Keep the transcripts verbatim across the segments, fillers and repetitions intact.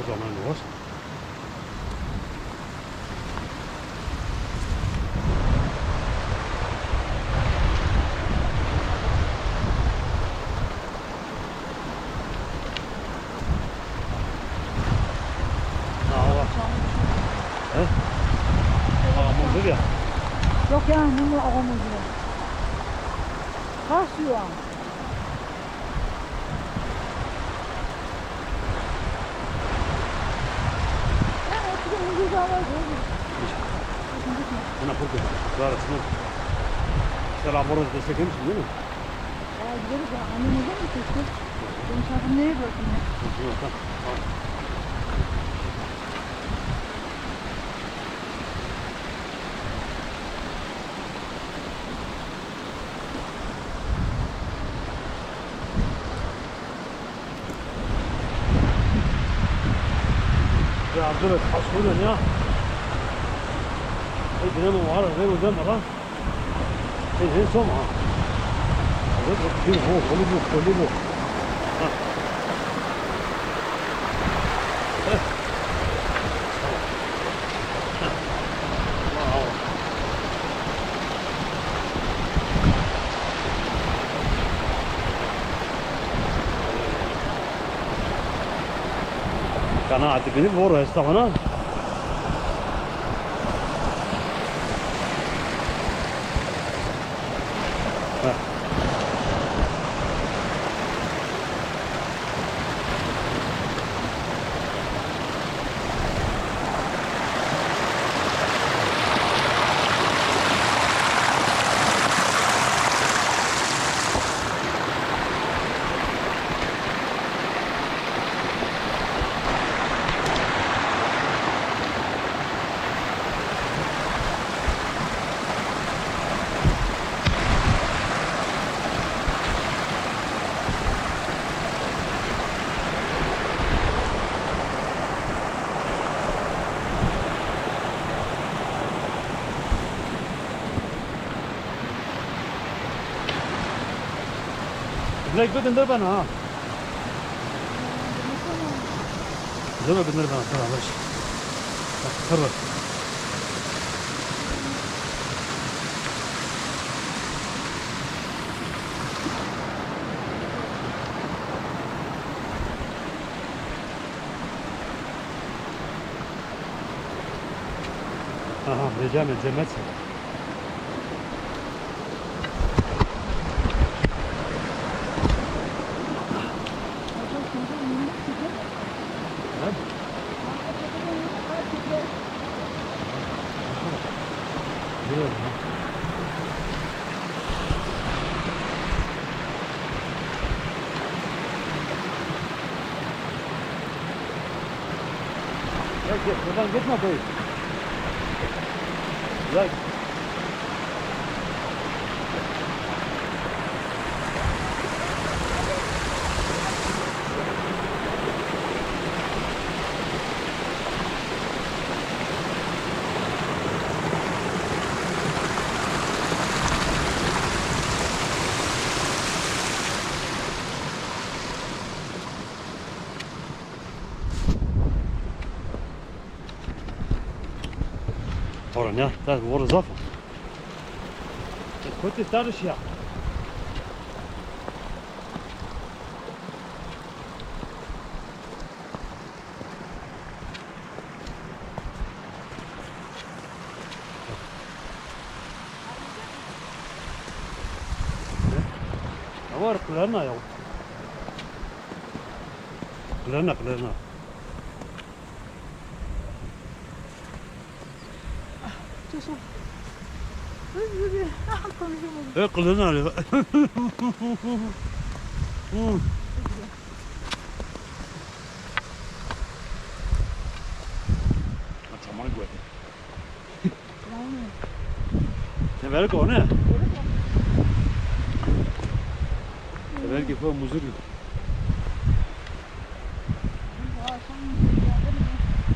Zaman var. Ha, var. He? Aa, muzur ya. Yok ya, ne bu, ağa muzur. Kaç yuan? Buna pur koy. Zara şunu. Sen abone destek vermişsin değil mi? Ya gideriz ya. Anneme de mi seçti? Ben çarpım neye bırakayım ya? Yok, yok, tamam. Tamam. Ya, dur, pas koyuyorsun ya. Hey, dinamo var, ne güzel var ha. Hey, hey, son ha. Evet, evet, bir bu, volleyball, volleyball. Ha. Evet. Kana ati bini voro esta bana. Black Big nêbeno ha. Zero binir ben sana baş. Bak, kır bak. Aha, mecame cemet. Gel, gel, buradan gitme böyle. Gel. Ora ne? Te voro zaf o. Kotî tarîş ya. Ama qilirna ya. Qilirna, qilirna. Konuşamadım. Evet, qilirna arıyor. Çamanı gördüm. Teberek o ne? Teberek yapıyor, muzur gibi.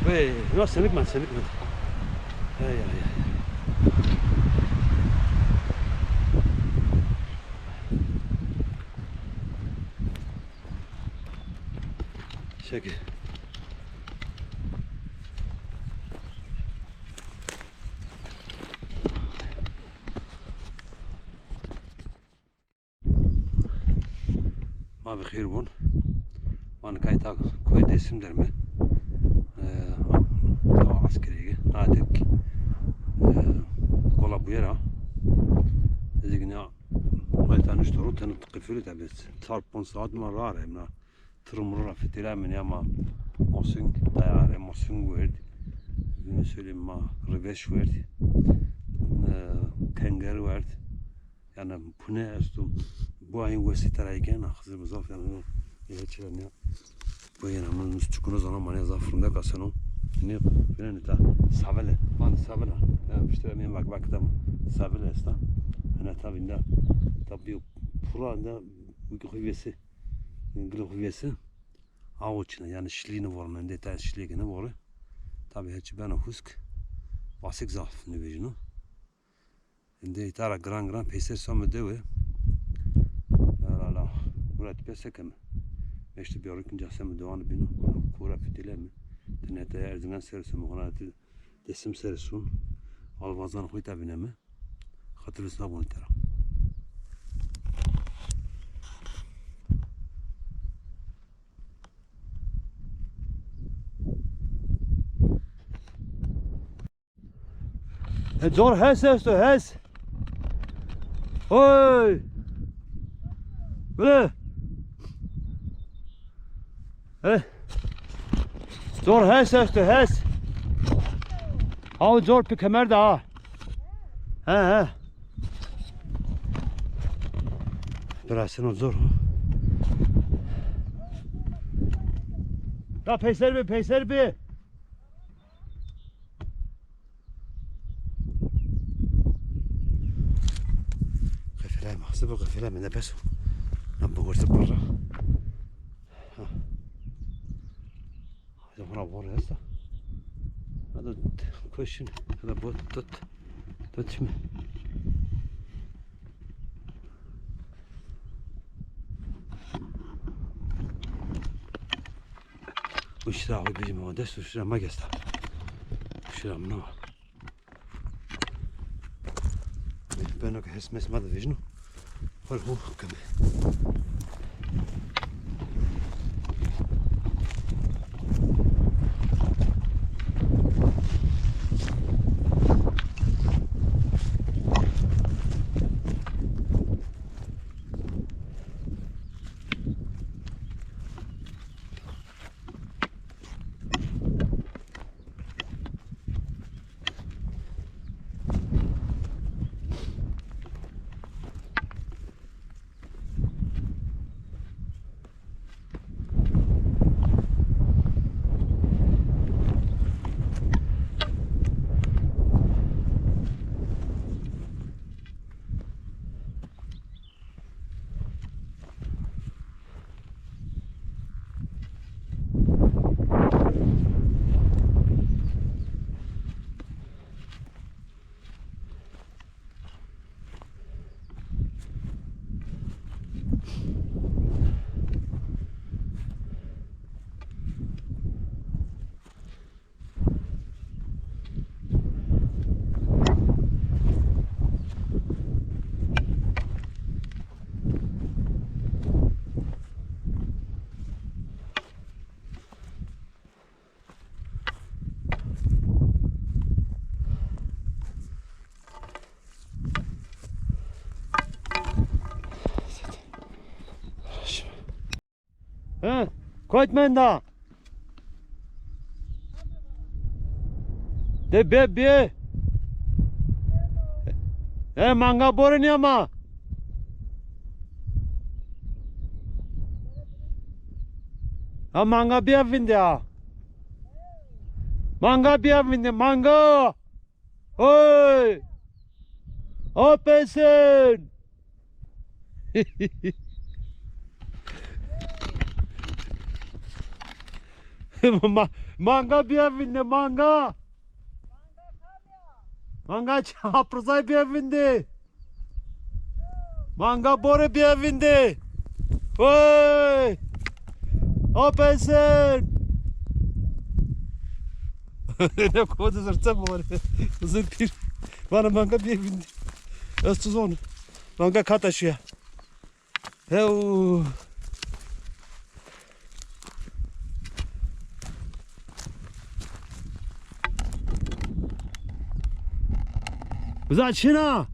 Vey, no, senik men, senik men. Ay, ay, ay. Şekil. Ma bi xêr bon. Ma nika îta koyê Dêsim der me. E, tawa eskerî ge. Na dek, e, kola buyera. Dedik ne, ma îta nişto ro, tene qifilî tabi. Çar ponc saat ma ra re, na. Tırımırı fitire mi ne ma. Mosing tayare, mosing werd. Efendime söyleyeyim ma, riveş werd. E, tenger werd. Yani bu ne esto? Bu ayın wesî terayken, Xizir bi zaf yani, ya çira ne? Bu yani, ama nus çukuna zaman mane zaf fırında kaseno. Ne, ne ta, savile, man savile. Ya, işte, ne bak, bak, tam savile esta. Hani tabi da, tabi pura da, bu ki hüvesi. Gilê xo vêse, awo çine, yanî şilî nivore, mendê te şilîyêke nivore. Tabî heçî beno husk, wasik zaf nivejîno. Êndî îta ra giran giran peyser some dewe. La la la, gura ti pê se keme? Meşte bîyaro kinca seme dewan bîno, kura fitîleme. Ti nete Erzingan ser some, hona ti Dêsim ser son. Alvazan xo îta vîneme. Xatir vîst nabon tera. E, zor hes esto, hes. Oy! Bile! E. Zor hes esto, hes. Aw zor pi kemer de ha. He, he. Birasino zor. Ya peyser bi, peyser bi. Qefele mi? Hesib qefele mi? Ne pes o? Na bogorte para. Ha. Hadi buna bor esta. Hadi koşun. Hadi bot tut. Tut şimdi. Uşra o bizim o dest uşra ma gesta. Uşra mno. Beno ke hes mes ma de vejno. Hol ho keme. He, kotî menda. De bê, bê. He, manga bore nîya ma. Ha, manga bîya vinde ha. Manga bîya vinde, manga. Oy! Apesin! Ma-, manga bîya vinde, manga! Manga ça-, aprizay bîya vinde! Manga bore bîya vinde. Oy! Apesin! Ne kodu zırtsa bore. Zır pir. Bana manga bîya vinde. Ez tu zon. Manga kata şuya. Heu. Uza çin a.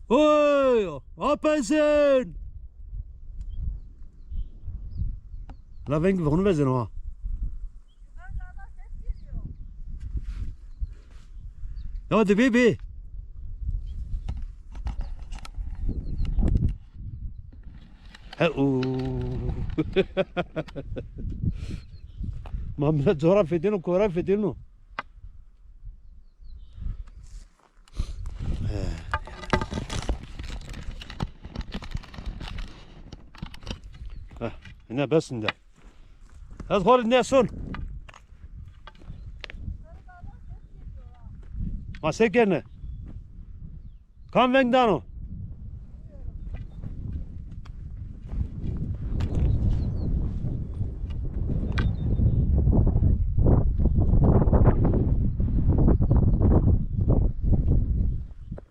Oy, apesin. La veng vonu vezeno ha. Ya de bê bê. He, o. Ma mira cora fetêno, kora fetêno. He. Heh, yine besin de. Ez xo rê neson. Ma se kene? Kam veng dano?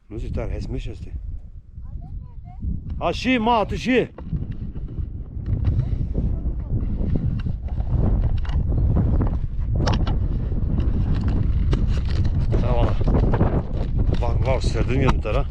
Nuzî tar hesmiş estê. Ha şî ma, tu şî. Eyvallah. Bak, bak, serdim yanı tara.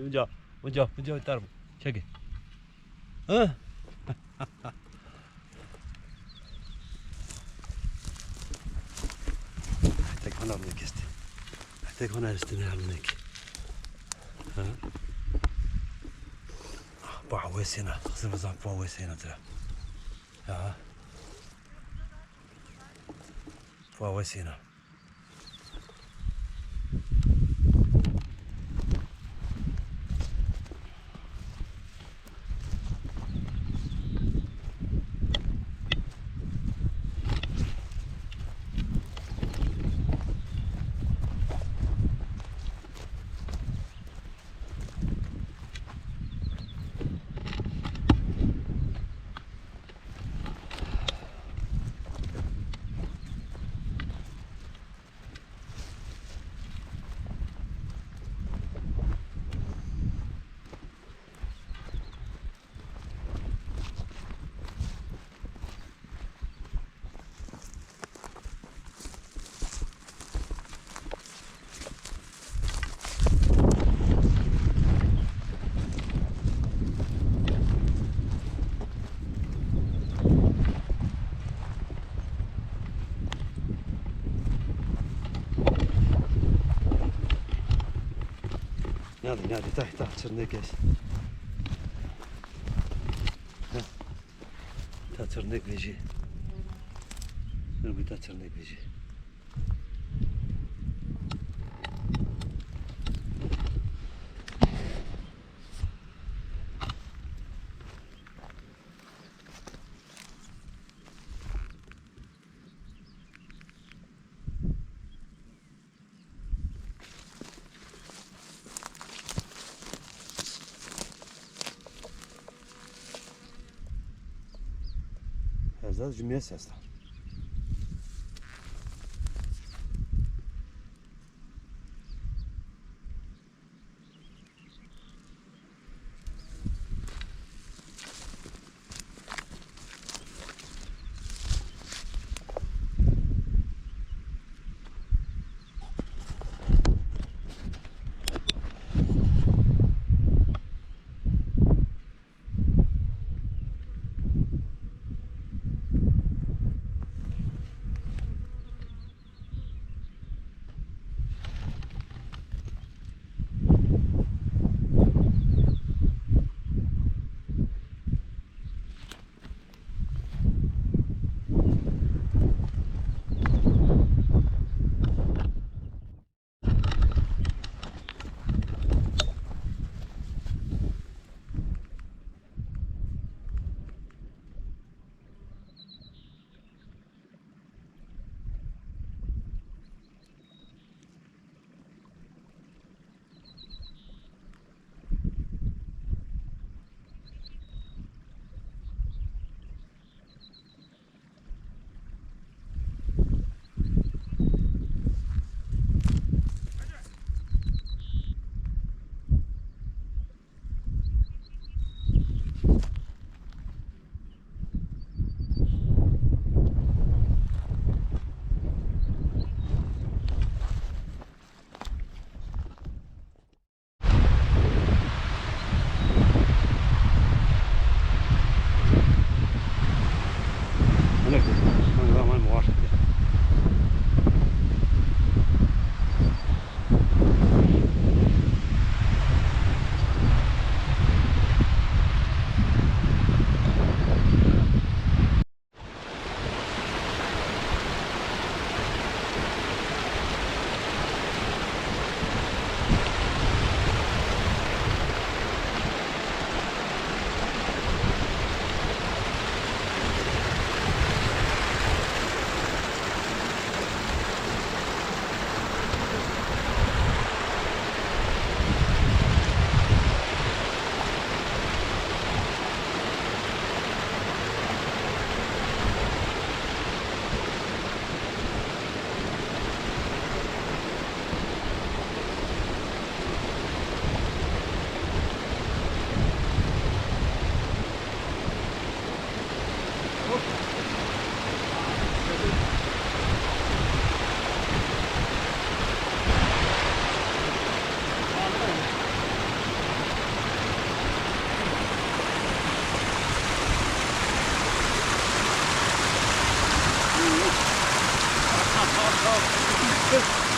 Unca, unca, unca tar mı? Çekil. Hı? Tek hona rınek esti. Tek hona esti ne rınek. Ha? Pua wesêna, xizir vizan pua wesêna tira. Ya. Pua wesêna. Nade, nade, tay, tay, çirnek es. Heh. Ta çirnek vejî. Nurgül ta çirnek vejî. Biraz cumiyet sesler.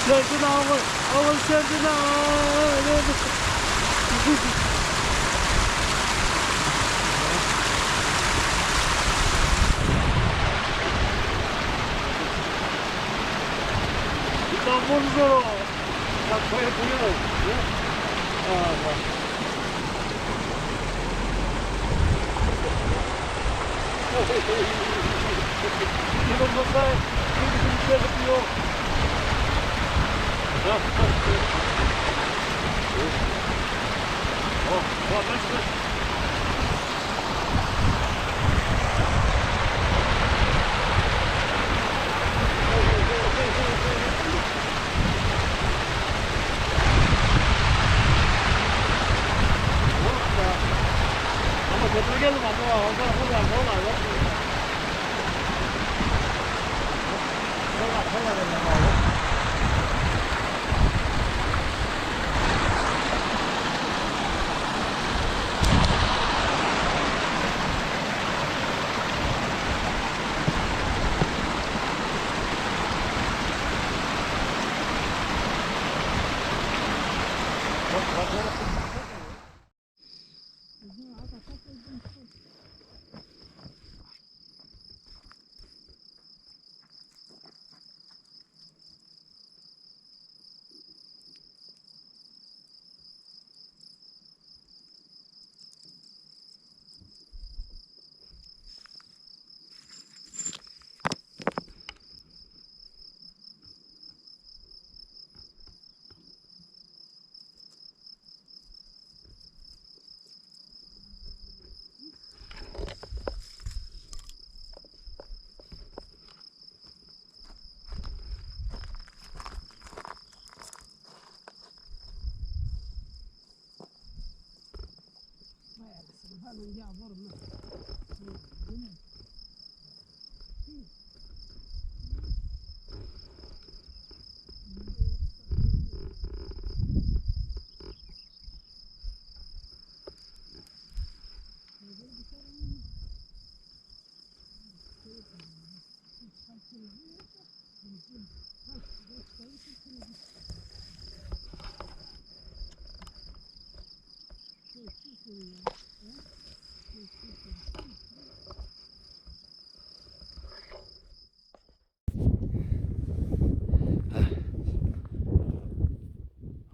Serdin awa, awa serdin awa. İstanbul zor o. Bak, böyle buyurun. Ha, bak. Yılın masaya, bir şey yok. Ama köprü geldi mi? Ama oradan, oradan, oradan.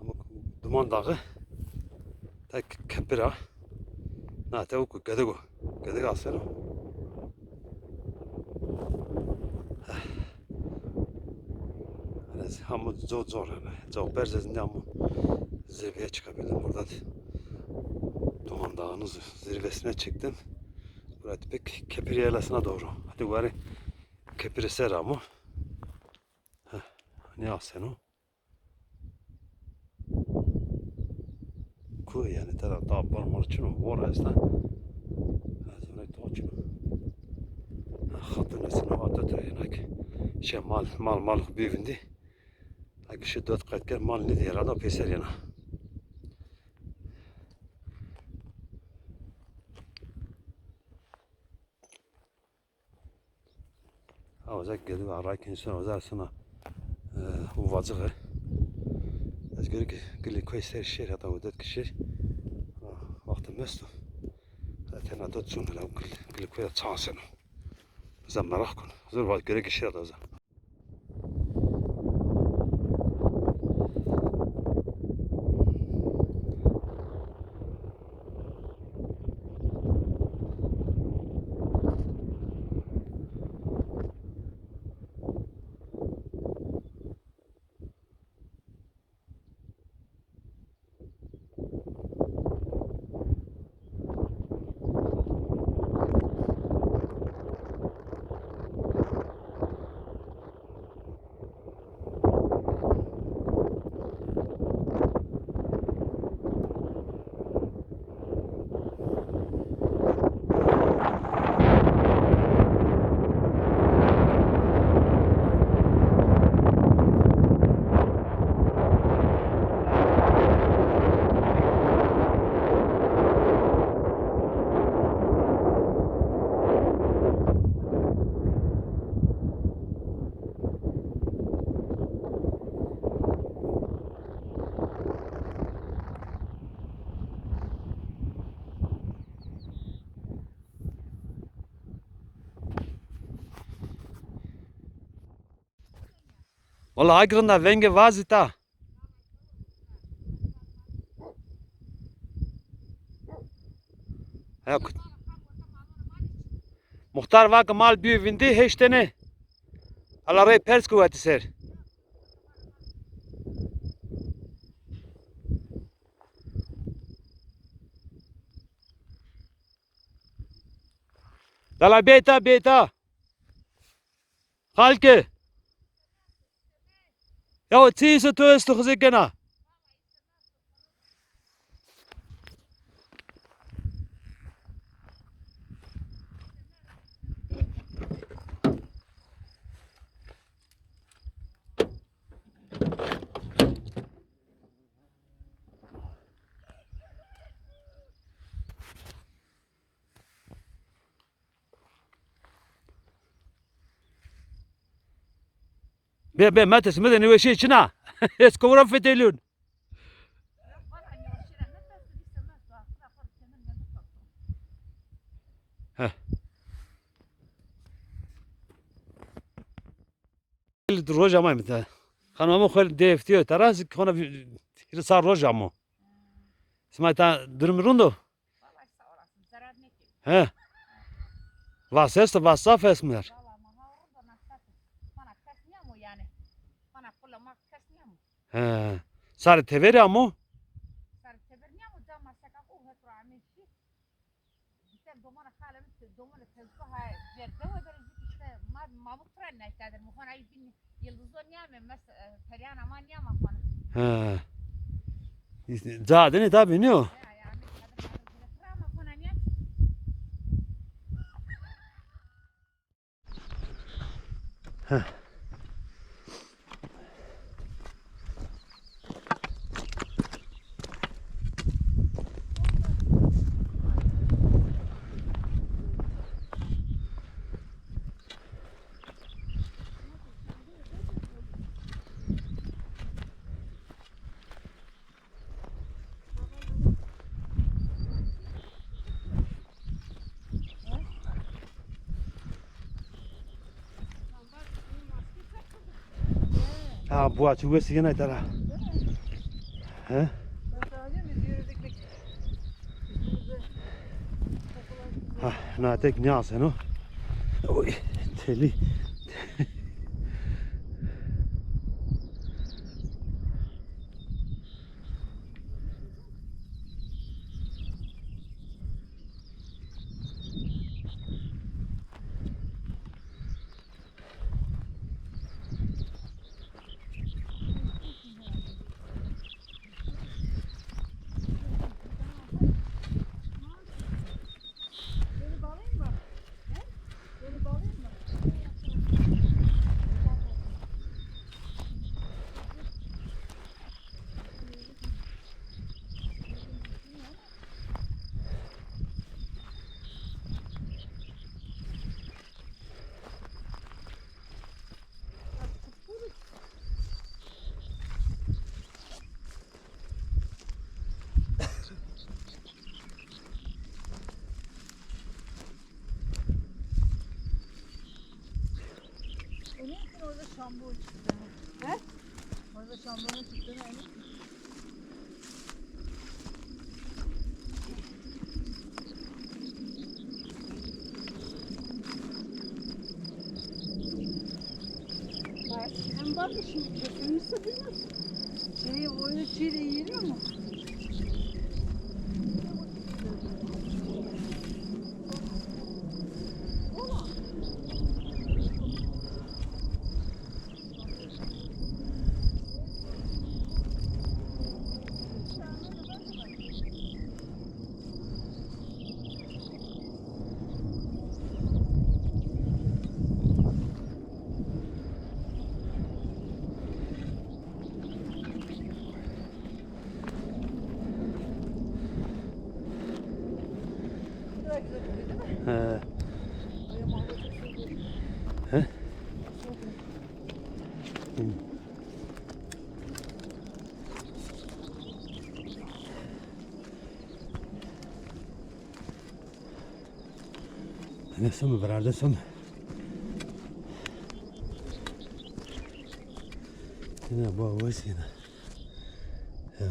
Ama Duman Dağı. Tek kepir a. Na te ku gedik o. Gedik aseno. Hani ama zor zor yani. Çok berz ez ne ama zirveye çıkabildim buradan. Duman Dağı'nın zirvesine çıktım. Burası pek kepir yerlisine doğru. Hadi bari kepir ser ama. Heh, ne aseno. Ku yani tera da bar mar çino, vor esta. Ez vana to çino. Xatun esna vata to yenak. Şey mal, mal, mal bivindi. Ak şu dört kat ker mal ne diye rada peser yana. Awzek gedi ve ray kinsin awzek sina, e, uvacığı. Ez göre ki gili koy ser şer hatta udet ki şer. Vakti mestu. Tena dot sun hele gili, gili koy çansın. Bize merak kun. Zor vakti göre ki şer hatta uza. Wala agirina vengê vazî ta. He, kut-, muxtar va ke mal bîyo vindî, hêştêne. Ala rey pers ke wetî ser. Dala bêta, bêta. Xalke. Ya o çi îso to esto xizê kena. Bê, bê, metes, mi de nêweşîye çin a. Ez kowra fetelîyon. Heh. Roj amay mi te. Xanima mi xo dê eftîyo. Tera xona hîrê çar roj amo. Sima ta durum rind o? Vallahi sağ olasın. Zarar ne ki? He. Vas esto, vas zaf est mi der. Vallahi ma ha rind o, nasıl? Bana kes niyamo yani. Bana kula ma kes niyamo. He. Sarê teverî amo? Sarê tever niyamo, da ma seka ku hetro amê şî. Îşte domana xalê mi, domana tezgah ha, cerde we derê zî îşte ma, ma bu tren neyte der, mi xona ay bin yıldızo niyame, mes, e, periyana ma niyama xona. He. Îşte, ca dene tabi, ne o? Ya, ya, ne kadar, kadar, kadar, ma xona niyam. Heh. Ha, bu açı wesi yine dara. He? Ha, na tek ne aseno? Oy, teli. Emin misin orada şambo çıktı? He? Orada şambonun çıktığına emin misin? Bayağı çiğdem vardı şimdi, kesilmişse bilmem. Şey, o öyle çiğ de yiyiliyor mu? He. He? Hı. Ne sami, virarde sami. Yine bu, bu yine. Ya.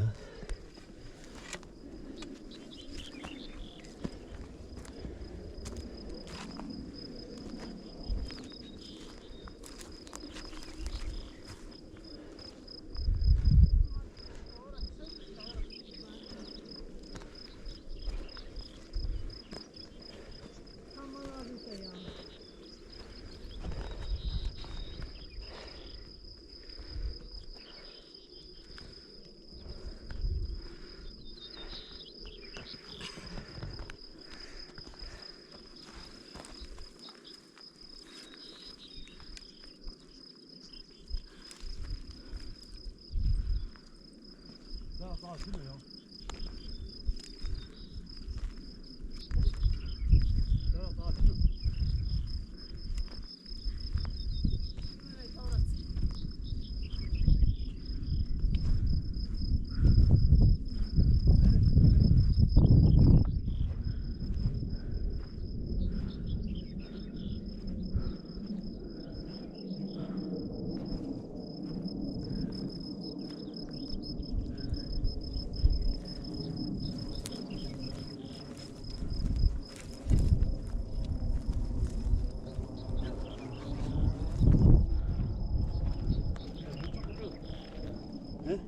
He?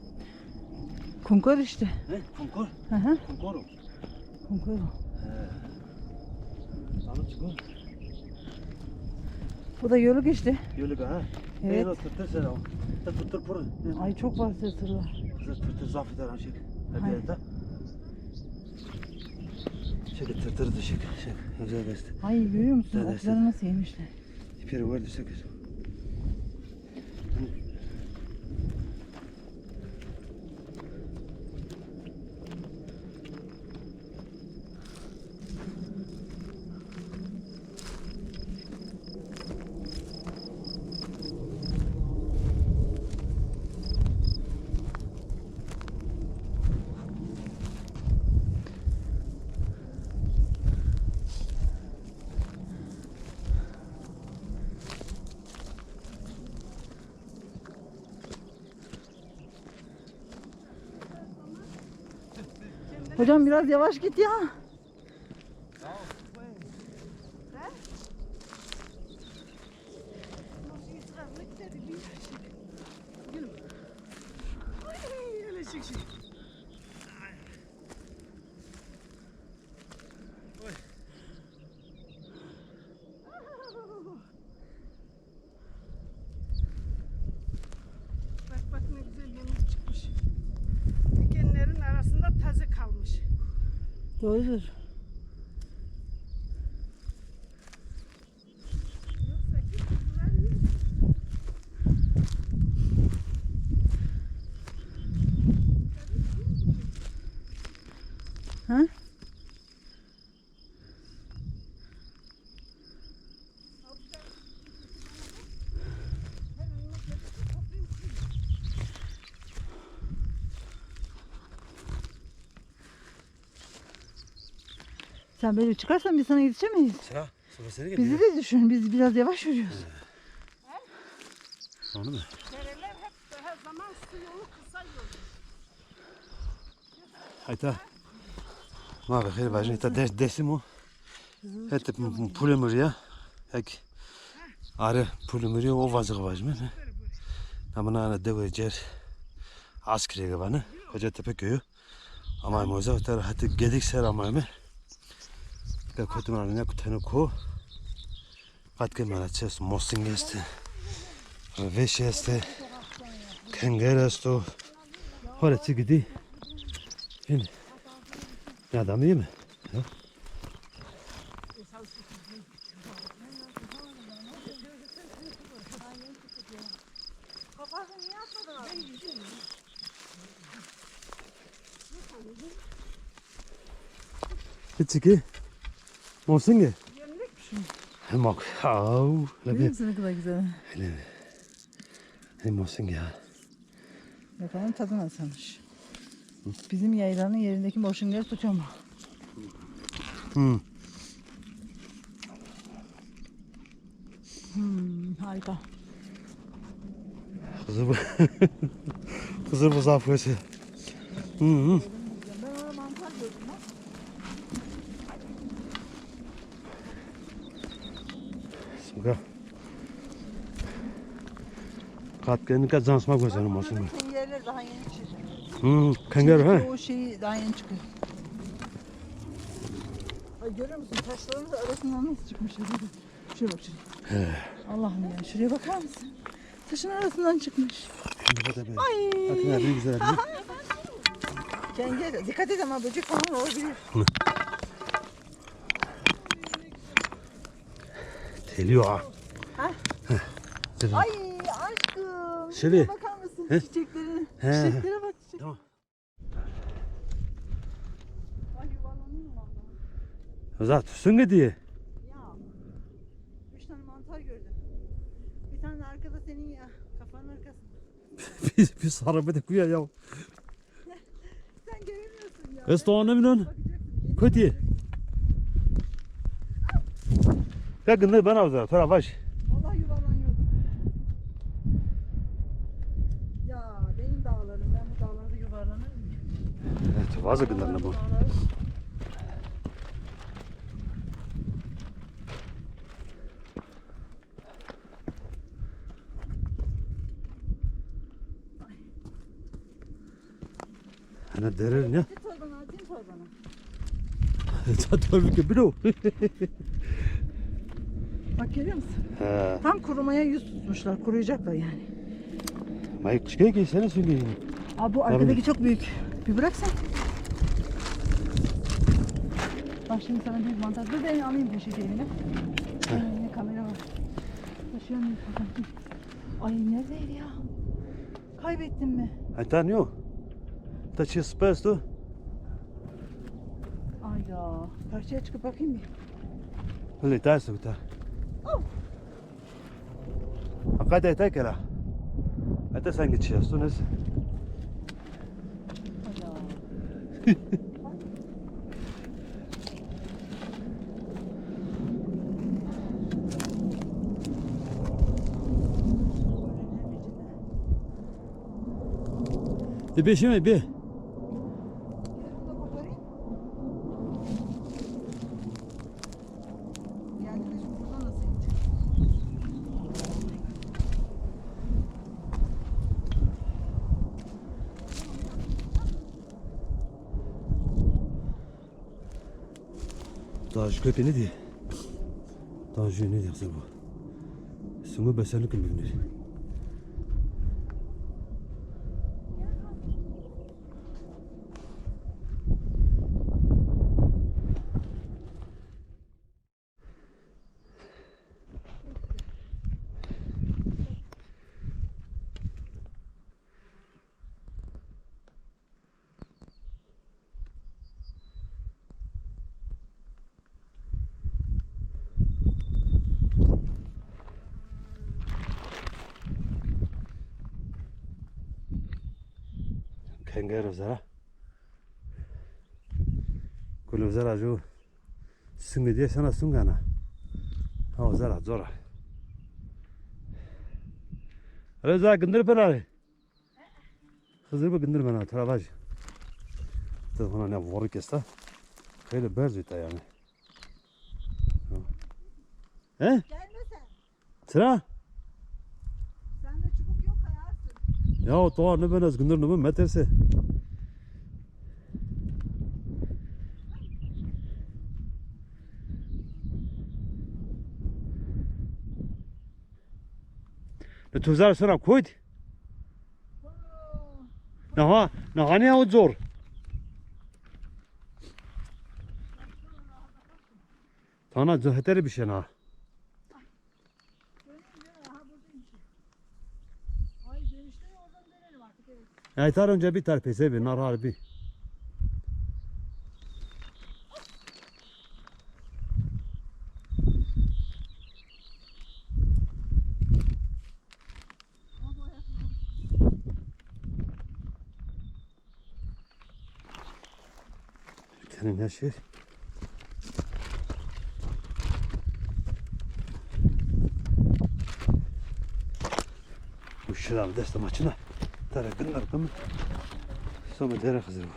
Kunkor işte. He? Kunkor? Hı hı. Kunkor o. Kunkor o. He. Alıp çıkıyor. Bu da yolu geçti. Yolu ha. Evet. Ey, o tırtır sen o. Da tırtır pur. Ay, çok var tırtırlar. Kızı tırtır zaf eder ha şey. Hep yerde. Şey, tırtır da şey, şey, özel beste. Ay, görüyor musun? Okları nasıl yemişler? İpleri vardı, söküyorsun. Hocam biraz yavaş git ya. Bak bak, ne güzel yemiş çıkmış. Dikenlerin arasında taze kalmış. Doğrudur. Yoksa kim kuzular yiyor? Ha? Sen böyle çıkarsan biz sana yetişemeyiz. Sıra, sıra seni geliyor. Bizi de düşün, biz biraz yavaş yürüyoruz. Onu mu? Dereler hep daha zaman su yolu kısa yolu. Hayta. Ma be xêr vajin, heta des, desim o. Heta pulê mi rîya. Hek. Are pulê mi rîya, o vazix vajime, ne? Na mina ana dewe cer Askirege vane. Kocatepe köyü. Ama moza ter heti Gedik ser ama mi. Ka kotim ana ne kutene ko. Qat ke mera çi esto, mosing estê, rivêşî estê, kenger esto. Hore çi gidî. Hîn. Ne adamı yeme? Ya. Hiç ki. Mosinge. Yemlik mi? Hem bak. Au. Görüyor musun ne kadar güzel? Hele. Hem mosinge ya. Bakalım tadı nasılmış. Bizim yaylanın yerindeki mosingeleri tutuyor mu? Hmm. Hmm, harika. Hızır bu. Hızır bu zaf kötü. Hı hı. Sıkı. Qat ke nika can sima gözlerim olsun. Kengerler daha yeni çıkıyor. Hı, kenger ha? O şeyi daha yeni çıkıyor. Ay, görüyor musun? Taşların arasından nasıl çıkmış? Şuraya bak şimdi. He. Allah'ım ya, şuraya bakar mısın? Taşın arasından çıkmış. Ay. Bakın abi, ne güzel abi. Kenger, dikkat et ama, böcek falan olabilir. Hı. Geliyor ha. Ha? Heh, canım. Ay aşkım. Şöyle. Şuraya bakar mısın? He? Çiçeklerin. He. Çiçeklere bak, çiçek. Tamam. Ay, yuvarlanıyorum vallahi. Zaten üstün gidiyor. Ya. Üç tane mantar gördüm. Bir tane de arkada senin ya. Kafanın arkasında. Biz, biz arabada kuya ya. Sen göremiyorsun ya. Ez to anlamıyorum. Bakacaksın. Kötü. Ya gındır ben avzara, tora baş. Vallahi yuvarlanıyordum. Ya benim dağlarım, ben bu dağlarda yuvarlanırım. Evet, bazı gındır ne bu? Dağları. Hani derin ya. Atayım torbana, atayım torbana. Çatal bir köpüğü. Bak, görüyor musun? He. Tam kurumaya yüz tutmuşlar, kuruyacaklar yani. Mayık çıkıyor ki, sene sürüyor. Aa, bu arkadaki çok büyük. Bir bırak sen. Bak şimdi sana büyük mantar. Dur, ben alayım bu şeyi eline. Elimde kamera var. Taşıyamıyorum. Ay, neredeydi ya? Kaybettim mi? Ay, ta nîyo. Ta çi sipes tu. Ay ya. Karşıya çıkıp bakayım bir. Öyle ta su ta. Oh. Hakikaten ta kela. Hatta sen geçiyorsun, neyse. Ay ya. De beşime bir. Bunu da koparayım. Daha şu köpeğini diye. Daha şu ne diye bu? Sımı besenlik mi bilir? Kengero zera. Kulo zera ju. Sungi diye sana sungana. Ha, o zera zora. Reza gindir penare. Xizir bi gindir bena, tera vaj. Ti hona ne vorik esta. Xeylê berz ita yani. He? Gelme sen. Tira? Sende çubuk yok hayatım. Ya o toğa ne ben ez gindir ne ben meterse. Ne tu zar sona koyt? Naha, naha ne o zor. Tana zor hetere bir şey na. Ay, tarın cebi tar pese bir, narar bir. Senin her şey. Bu şırav deste maçına. Tara gınnar kımı. Sonra dere hazır bu.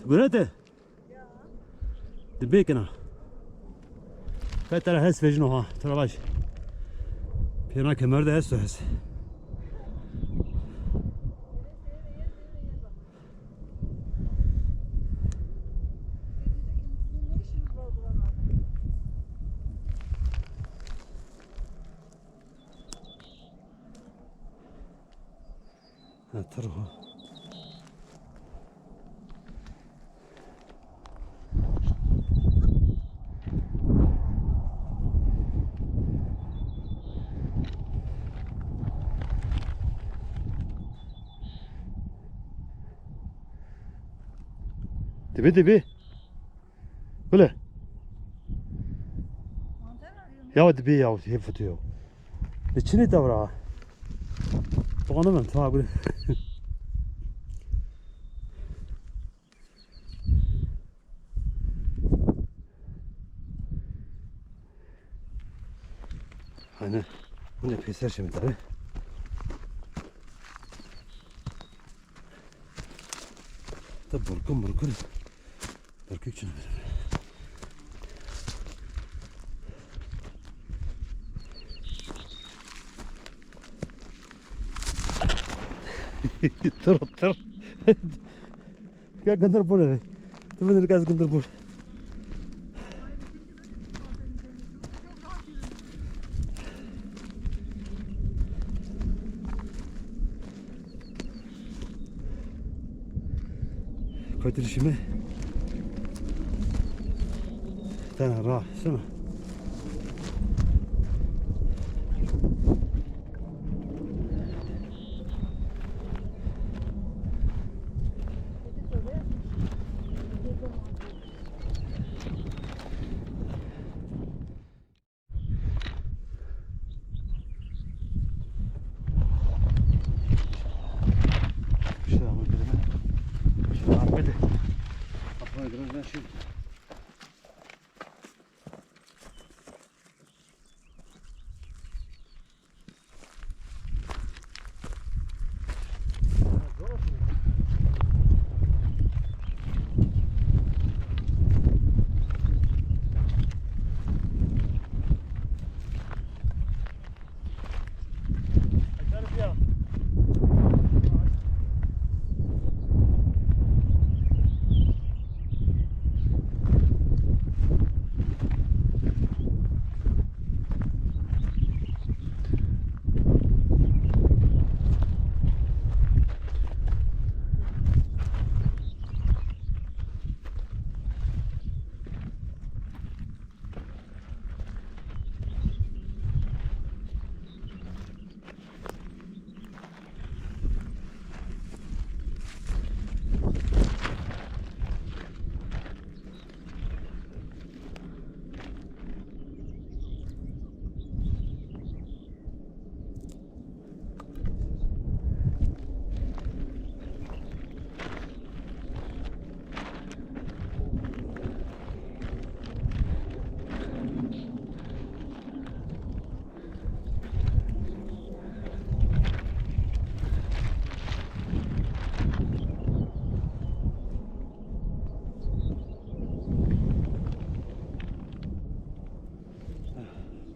Gurete. Dibê kena. Qe tera hes vejino ha, tera vaj. Pêna kemer de esto hes. Ha, tır o. Dibi, dibi. Bile. Ya dibi ya, hep fıtıyor. Ne çini davra? Tanımam, tamam. Hani, bu ne peyser şimdi tabi. Da burkun burkun. Burkun için. Tır tır. Ya gındır bu ne? Tümünü gaz gındır bu. Koytiri şimdi. Tane ra, sana. İşte ama birine. Şimdi Ahmet'i. Vay, biraz daha şey.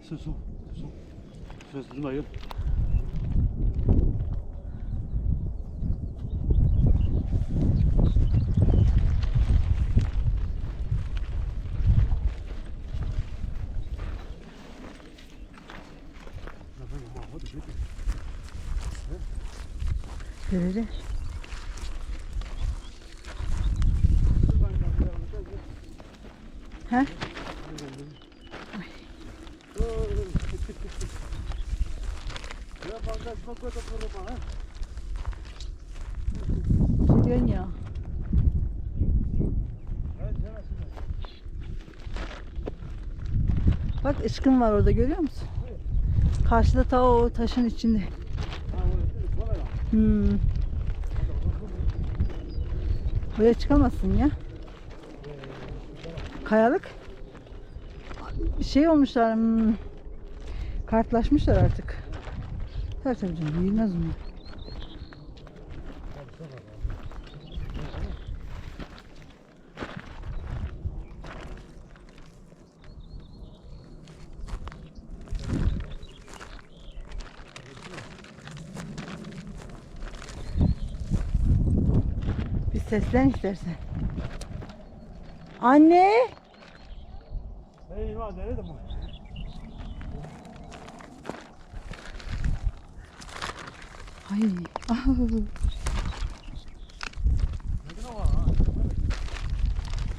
Su, su, su. Su, su, su. Öyle. He? Geliyorsun ya. Bak, ışkın var orada, görüyor musun? Karşıda, ta o taşın içinde. Hmm. Buraya çıkamazsın ya. Kayalık. Şey olmuşlar, hmm, kartlaşmışlar artık. Tabii tabii canım, büyümez mi? Bir seslen istersen. Anne! Eyvah, nerede bu? Ay. Ah.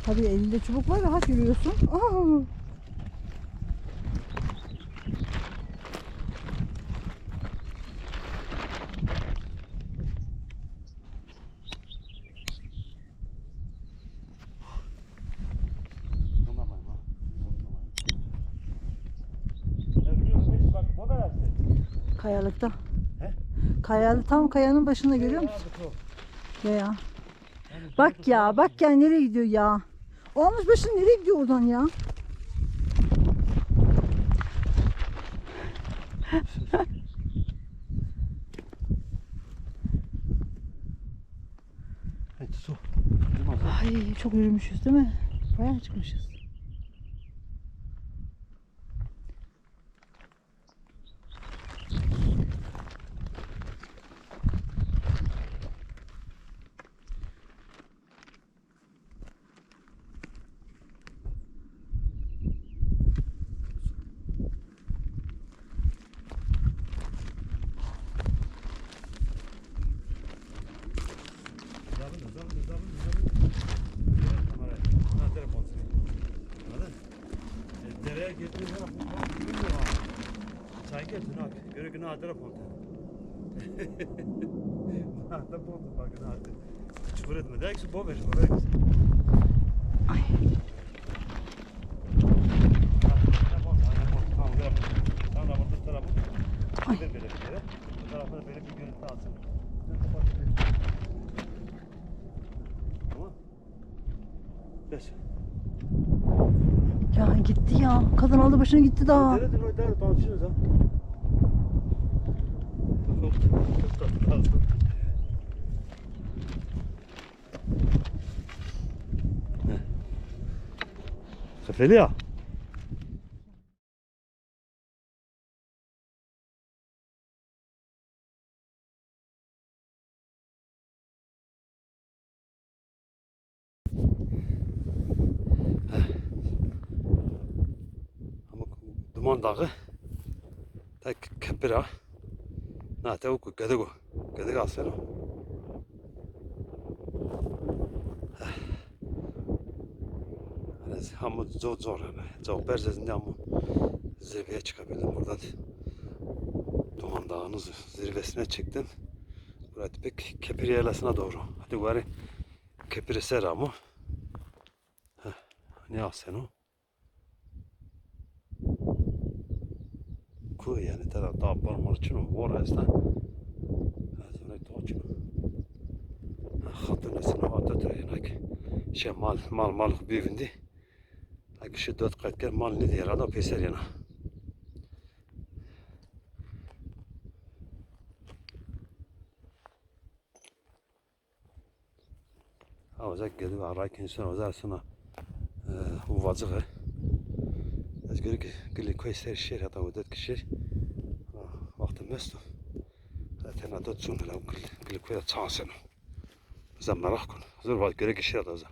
Tabii elinde çubuk var, rahat yürüyorsun. Ah. Kayalıkta. He? Kayalı, tam kayanın başında, görüyor musun? Ya, ya. Bak ya, bak ya, nereye gidiyor ya? Olmuş başın nereye gidiyor oradan ya? Evet, su. Yılmaz, ha? Ay, çok yürümüşüz değil mi? Bayağı çıkmışız. Anladın? E, dereye girdiğin zaman bu, bu, bu, bu, bu. Çay getir, bak. Göre ki ne telefon. Ne telefon, bak, ne telefon. Çukur etme. Direkt su boş ver, boş ver. Ay. Ha, telefon, telefon. Tamam, telefon. Tamam, burada telefon. Ay. Çevir böyle bir kere. Bu tarafta böyle bir görüntü alsın. Tamam. Ya gitti ya. Kadın aldı başını gitti daha. Xefeli ya. Ama Duman Dağı, tek kepira. Na te ku gedego. Gedego aseno. Ez hamo zor zor yani. Zor berz ez nîyamo zirveye çıkabildim. Buradan Duman Dağı'nın zirvesine çıktım. Burası pek Kepir yaylasına doğru. Hadi gari Kepir'e ser amo. Heh, ne aseno? Ku yani tera da bar mar çino, vor esta. Zone to çino. Xatun esino ata tera yenak. Şey mal, mal, mal bivindi. Ak şu dört kat ker mal ne diye rada peyser yana. Ha, oza gedi ve arayken sen oza sona, e, uvacığı. Ez göre ki gili koy ser şer, hatta o dört kişi. Ha, vakti mesto. Zaten ato çun la gili, gili koy çan seno. Oza merak kun. Zor var göre ki şer oza.